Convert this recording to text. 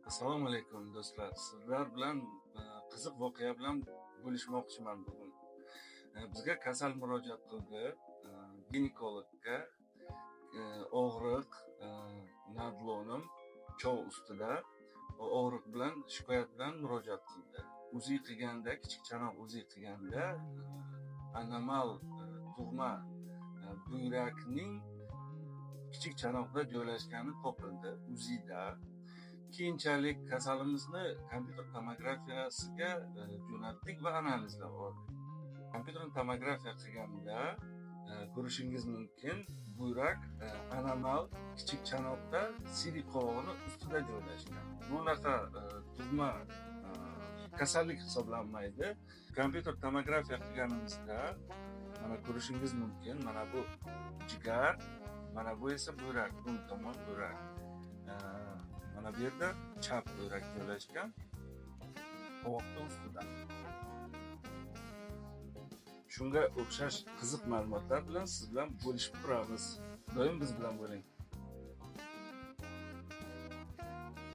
Assalomu alaykum, do'stlar. Sizlar bilan qiziq voqea bilan bo'lishmoqchiman bugun. Bizga kasal murojaat qildi ginekologga. Og'riq над лоном, chov ustida og'riq bilan, shikoyat bilan murojaat qildi. УЗИ qilganda, kichik chanoq УЗИ qilganda anomal tug'ma buyrakning kichik chanoqda joylashgani topildi УЗИ da. Keyinchalik kasalimizni kompyuter tomografiyasiga jo'natdik va analizlar oldik. Kompyuter tomografiya qilganda ko'rishingiz mumkin, buyrak anomal kichik chanoqda, sidik qovog'ini ustida joylashgan. Bunaqa tug'ma kasallik hisoblanmaydi. Kompyuter tomografiya qilganimizda mana ko'rishingiz mumkin, mana bu jigar, mana bu esa buyrak, o'ng tomon buyrak. Mana bu yerda chap buyrak joylashgan, qovoqni ustida. Shunga o'xshash qiziq ma'lumotlar bilan siz bilan bo'lishib turamiz. Doim biz bilan bo'ling.